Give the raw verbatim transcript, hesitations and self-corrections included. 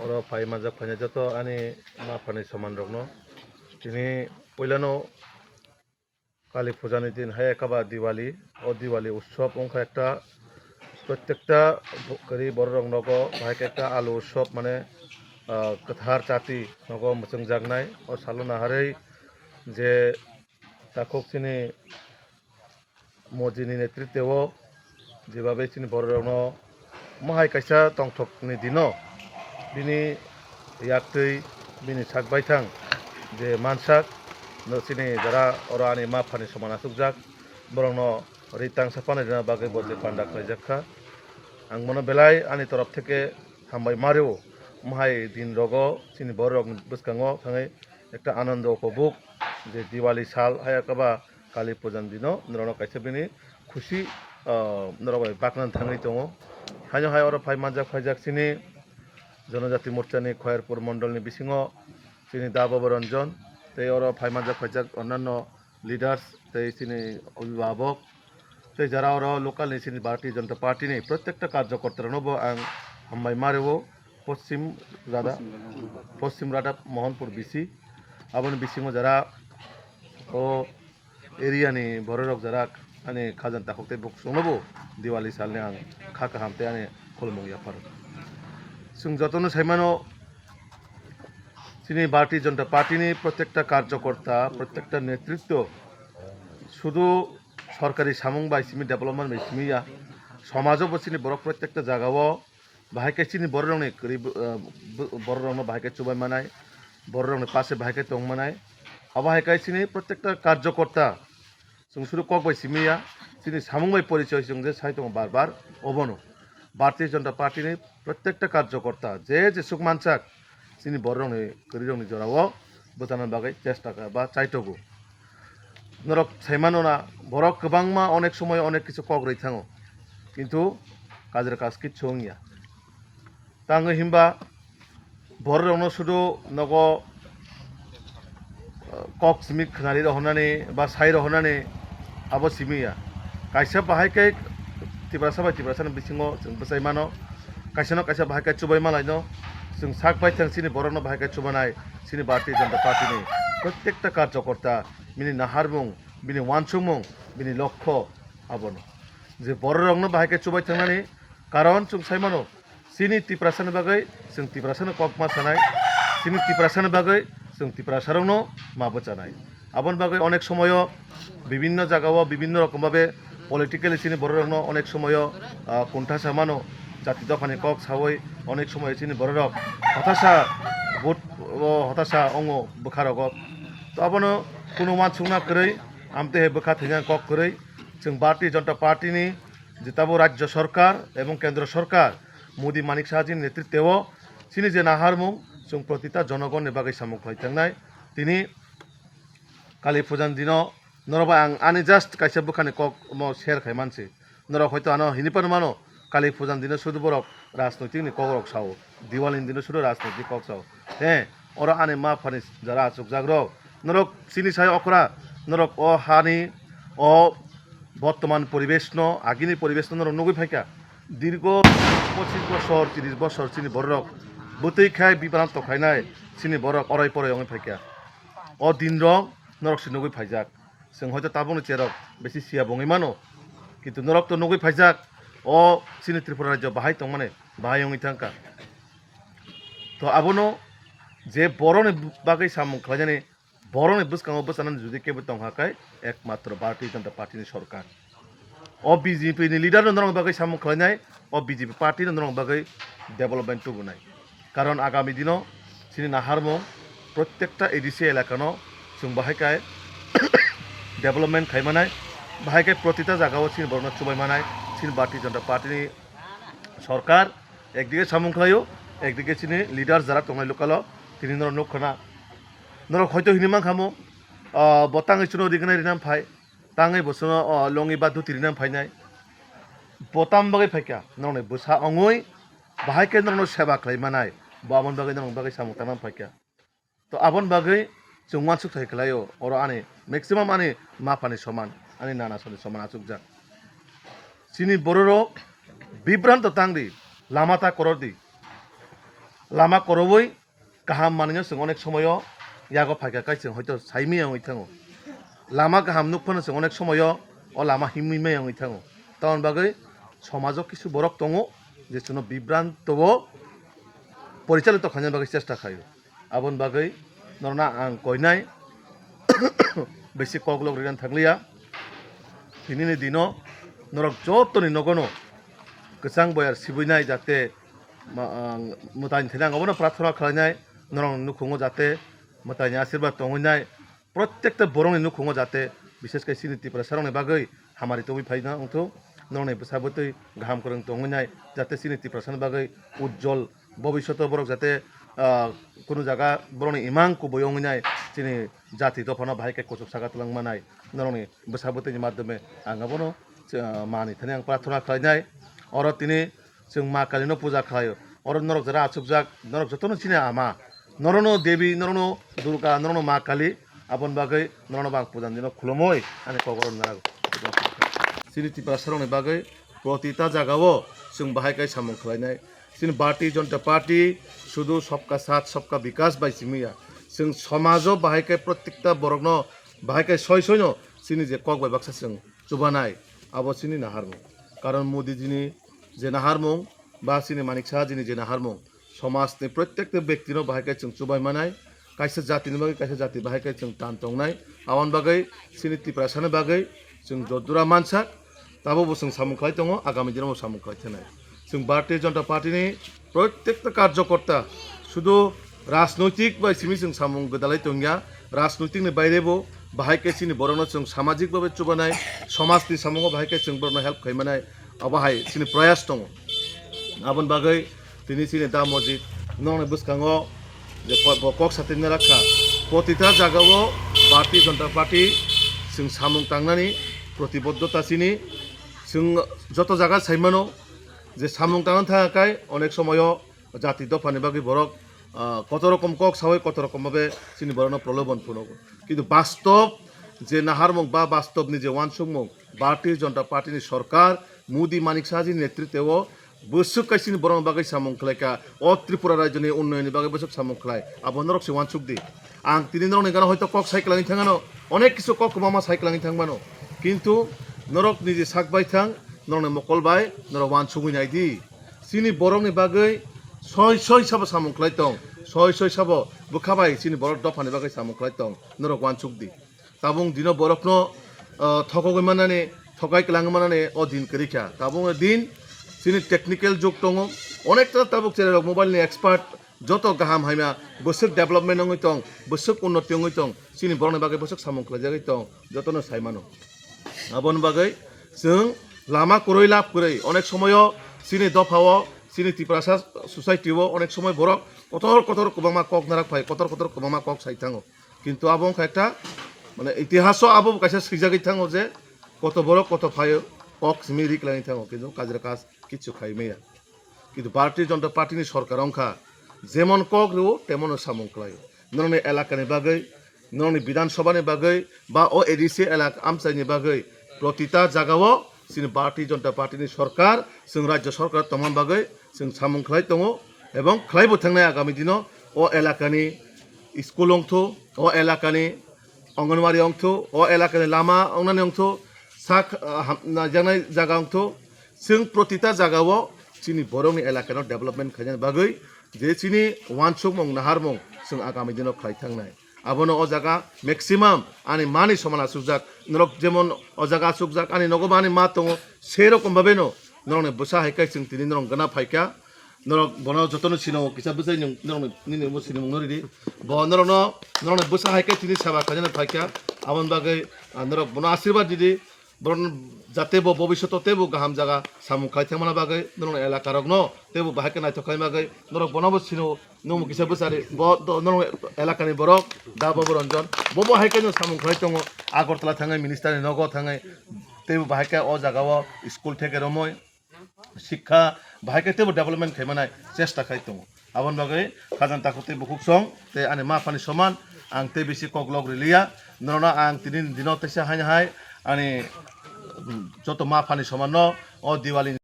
Oro phai manjak phainai joto ani ma phani soman rokno. Tini puilano Kali puja ni din hai ekaba Diwali, o Diwali utsob wngkha ekta, prottekta bo-, kwrwi borok rok nogo bahai khe ekta alu utsob mane, ah, kwthar chati nogo mwchwngjaknai. O salo naharwi je takhuk chini Modi ni netritwo jebabe chini borok rokno mohai kaisa tongthokni dino bini yaktwi bini sak baithang je mansak no chini jara oro ani ma phani soman achukjak borokno ri tangsa panai rwna bagwi bo je panda khlaijak kha. Ang bono belai ani torof theke hambai ma rwo. Mohai din rogo chini borok rokni bwskango thangwi ekta anando upobhog je Diwali sal hai ekaba Kali puja ni dino norokno kaisa bini khusi, ah, norok bai baknani thangwi tongo. Haino hai oro phai manjak phaijak chini Jonojati Morcha ni Khoyerpur Mondol ni bisingo chini Da Baba Ranjan tei oro phai manjak phaijak onanno leaders tei chini obhibhabok tei jara oro local ni chini Bharatiya Janata Party ni prottekta karjokorta rokno bo ang hambai ma rwo. Poschim Radha, Poschim Radha Mohanpur B C, aboni bisingo jara o area ni borok rok jara ani khajang takhuk tei bukhuk songno bo Diwali salni ang kha kaham tei ani khulumung yapharo. Chwng jotono saimano chini Bharatiya Janata Party ni prottekta karjokorta, prottekta netritwo sudu sorkari samung bai simi, development bai simi ya. Somajo bo chini borok prottekta jagao bahai khe chini borok rokni kwrwi bo-, ah, bo-, borok rokno bahai khe chubai manai, borok rokni pase bahai khe tong manai. Abo hai khe chini prottekta karjokorta chwng sudu kok bai simi ya, chini samung bai porichoy chwng je sai tongo bar bar obono. Bharatiya Janata Party ni prottekta karjokorta je jesuk mansak chini borok rokni kwrwi rokni jorao bwchana bagwi chesta kha ba chaitogo. Norok saimano na, borok kwbangma onek somoy onek kisu kok rwi thango, kintu kajra kaj kichu wngya. Tangwi himba borok rokno sudu nogo, uh, kok simi khnari rohornani ba sai rohornani abo simi ya. Kaisa bahai khe Tiprasa bai Tiprasa ni bisingo chwng bwchai mano. Kaisa no kaisa bahai khe chubai malai no. Chwng sak bai thang chini borok no bahai khe chubanai chini Bharatiya Janata Party ni prottekta karjokorta bini naharmung, bini wansukmung, bini lokho abono. Je borok rokno bahai khe chubai thangnani karon chwng sai mano. Chini Tiprasani bagwi chwng Tiprasano kok ma sanai, chini Tiprasani bagwi chwng Tiprasarokno ma bwchanai. Aboni bagwi onek somoyo bibinno jagao bibinno rokom babe politically chini bororokno onek somoyo, ah, kuntha sa mano, jati dophani kok sawi onek somoyo chini bororok hotasa vote o hotasa ongo bwkharogo. To abono kunu wansukna kwrwi, amtwi hai bwkha thwina kok kwrwi. Chwng Bharatiya Janata Party ni je tabo Rajya Sarkar ebong Kendra Sarkar Modi Manik Saha jini netritwo chini je naharmung chwng protita jonogonni bagwi samung khlai thangnai. Tini Kali Pujan dino norok bai ang ani just kaisa bwkhani kok mo share khai mansi. Norok hoito ano hini phano mano Kali Pujan dino sudu borok rajnoitik ni kok rok sao, Diwali ni dino sudu rajnoitik kok sao. He, oro ani ma phani jara achukjak rok. Norok chini sai okra, norok o hani, o bortoman poribesh no, agini poribesh no norok nugwi phaikha. Dirgo pochis bosor, tiris bosor chini borok bwtwi khai bibranto khainai chini borok orai porai wngwi phaikha. O din rok norok se nugwi phaijak. Chwng hoito tabukni cherok bisi siya bo wngwi mano, kintu norok to nugwi phaijak, o chini Tripura rajyo bahai tongmani bahai wngwi thangkha. To abono je borokni bagwi samung khlainani, borokni bwskango bwchanani jodi kebo tongkha khe ekmatro Bharatiya Janata Party ni sorkar. O B J P ni leader no norok bagwi samung khlainai, o B J P party no norok bagwi development tubunai. Karon agami dino chini naharmung prottekta A D C elakano chwng bahai kai development khai manai, bahai kai protita jagao chini borokno chubai manai, chini Bharatiya Janata Party ni sorkar ekdike samung khlaio, ekdike chini leader jara tongnai lokalo tini norok nuk khana. Norok hoito hini mankha mo, ah, bo tangwi chuno rignai rinam phai, tangwi bo chuno, oh, longi ba dhuti rinam phainai. Bo tam bagwi phaikha, norokni bwsa ongwi, bahai khe norokno seba khlai manai, bo aboni bagwi norokni bagwi samung tangnang phaikha. To aboni bagwi chwng uansuk thai khlaio, oro ani maximum ani ma phani soman, ani nana soni soman achukjak. Chini bororok bibranto tangdi, lama ta korordi. Lama kwrwi kaham manwino chwng onek somoyo yago phaikha kai chwng hoito saimaya wngwi thango. Lama kaham nukphano chwng onek somoyo o lama himwi maya wngwi thango. Tamoni bagwi somajo kisu borok tongo je chwngno bibranto o porichalito khaina bagwi chesta khlaio. Aboni bagwi norokno ang koinai bisi koklok rina thanglia. Tinini dino norok jotoni nogono kwchang boyar sibwinai jate ma-, ang mwtaini thani ang obono prarthana khlainai, norokni nukhungo jate mwtaini asirwad tongwinai, protekta borokni nukhungo jate, bishesh khe chini Tiprasarokni bagwi hamari tongwi phaina wngthok, norokni bwsa bwtwi kaham kwrwng tongwinai, jate chini Tiprasani bagwi ujjol bobishoto borok jate, ah, kunu jaga borokni imang kubui wngwinai, chini jati dophano bahai khe kuchuk saka twlang manai, norokni bwsa bwtwini madhyome ang abono, ah, mani thani ang prarthana khlainai. Oro tini chwng Ma Kalino puja khlaio. Oro norok jara achukjak, norok jotono chini ama. Norokno Devi, norokno Durga, norokno Ma Kali, aboni bagwi norokno bo ang puja ni dino khulumui ani kok oro nago. Chini Tiprasarokni bagwi protita jagao chwng bahai khe samung khlainai. Chini Bharatiya Janata Party sudu sabka saath sabka vikas bai simi ya. Chwng somajo bahai khe protekta borokno bahai khe soi soino chini je kok bai baksa chwng chubanai, abo chini naharmung. Karon Modi jini je naharmung ba chini Manik Saha jini je naharmung, somajni protekta bektino bahai khe chwng chubai manai, kaisa jatini bagwi kaisa jati bahai khe chwng tan tongnai. Aboni bagwi chini Tiprasani bagwi chwng jodura mansak, tabukbo chwng samung khlai tongo, agami dinobo samung khlai thanai. Chwng Bharatiya Janata Party ni protekta karjokorta sudu rajnoitik bai simi chwng samung gwdalai tongya, rajnoitik ni bairebo bahai khe chini borokno chwng samajik babe chubanai, somajni samungo bahai khe chwng borokno help khaimanai, abo hai chini proyas tongo. Aboni bagwi tini chini da mojit nokni bwskango je ko-, bo kok satwi narakha, protita jagao Bharatiya Janata Party chwng samung tangnani protiboddota chini, chwng joto jaga saimano je samung tangna thangkha kai onek somoyo jati dophani bagwi borok, ah, koto rokom kok sawi koto rokom babe chini borokno prolobon phunogo. Kintu bastob je naharmung ba bastobni je wansukmung, Bharatiya Janata Party ni sorkar, Modi Manik Saha jini netritwo bwswk kaisini borokni bagwi samung khlaikha, o Tripura rajyoni unnoyonni bagwi bwswk samung khlai, abo norok se wansuk di. Ang tini norokni gana hoito kok sai kwlangwi thangano, onek kisu kok kwbangma sai kwlangwi thangmano, kintu norok niji sak bai thang, norokni mokol bai norok wansugwi nai di. Chini borokni bagwi soi soi sabo samung khlai tong, soi soi sabo bwkha bai chini borok dophani bagwi samung khlai tong, norok wansuk di. Tabuk dino borokno, ah, thokogwi manani, thokai kwlangwi manani o din kwrwi kha. Tabuk din chini technical jug tongo, onekta tabuk cherairok mobile ni expert, joto kaham hamya bwswk development wngwi tong, bwswk unnoti wngwi tong, chini borokni bagwi bwswk samung khlaijagwi tong, jotono sai mano. Aboni bagwi chwng lama kwrwi lab kwrwi onek somoyo chini dophao, chini Tiprasa society o onek somoi borok kotor kotor kwbangma kok narak phai, kotor kotor kwbangma kok sai thango. Kintu abo wngkha ekta, mane, itihaso abo bo kaisa swijagwi thango je koto borok koto phaio, kok simi ri kwlangwi thango, kintu kajra kaj kichu khai maya. Kintu Bharatiya Janata Party ni sorkar wngkha, jemon kok rwo, temono samung khlaio. Norokni elakani bagwi, norokni Bidhan Sabha ni bagwi, ba o A D C elaka amchaini bagwi, protita jagao chini Bharatiya Janata Party ni sorkar, chwng rajya sorkar tongma bagwi chwng samung khlai tongo, ebong khlaibo thangnai agami dino o elakani school wngthu, o elakani Anganwadi wngthu, o elakani lama wngnani wngthu, sak, ah, ham-, najaknai jaga wngthu, chwng protita jagao chini borokni elakano development khainani bagwi je chini wansukmung naharmung chwng agami dino khlai thangnai. Abono o jaga maximum ani mani soman achukjak, norok jemon o jaga achukjak, ani nogo bo ani ma tongo, sei rokom babeno norokni bwsa hai khe chwng tini norok gana phaikha. Norok bono jotono sino kisa bwsai nwng norokni, nini bo sinimung no ridi. Bo norokno, norokni bwsa hai khe tini seba khainani phaikha. Aboni bagwi, ah, norok bono asirwad ridi. Borok jate bo bobishoto teibo kaham jaga samung khlai thangmani bagwi norokni elaka rokno teibo bahai khe naithok khlaina bagwi norok bono bo sino, nwng bo kisa bwsari bo do-, norokni elakani borok Da Babu Ranjan, bo bo hai khe no samung khlai tongo, Agartala thangwi minister ni nogo thangwi teibo bahai khe o jaga o school theke romwi. Sikha bahai khe teibo development khaimanai chesta khai tongo. Aboni bagwi khajang takhuk tei bukhuk song tei ani ma phani soman ang tei bisi kok lok riliya. Norokno ang tini ni dino teisa haino hai ani, mm, joto ma phani somanno o Diwali ni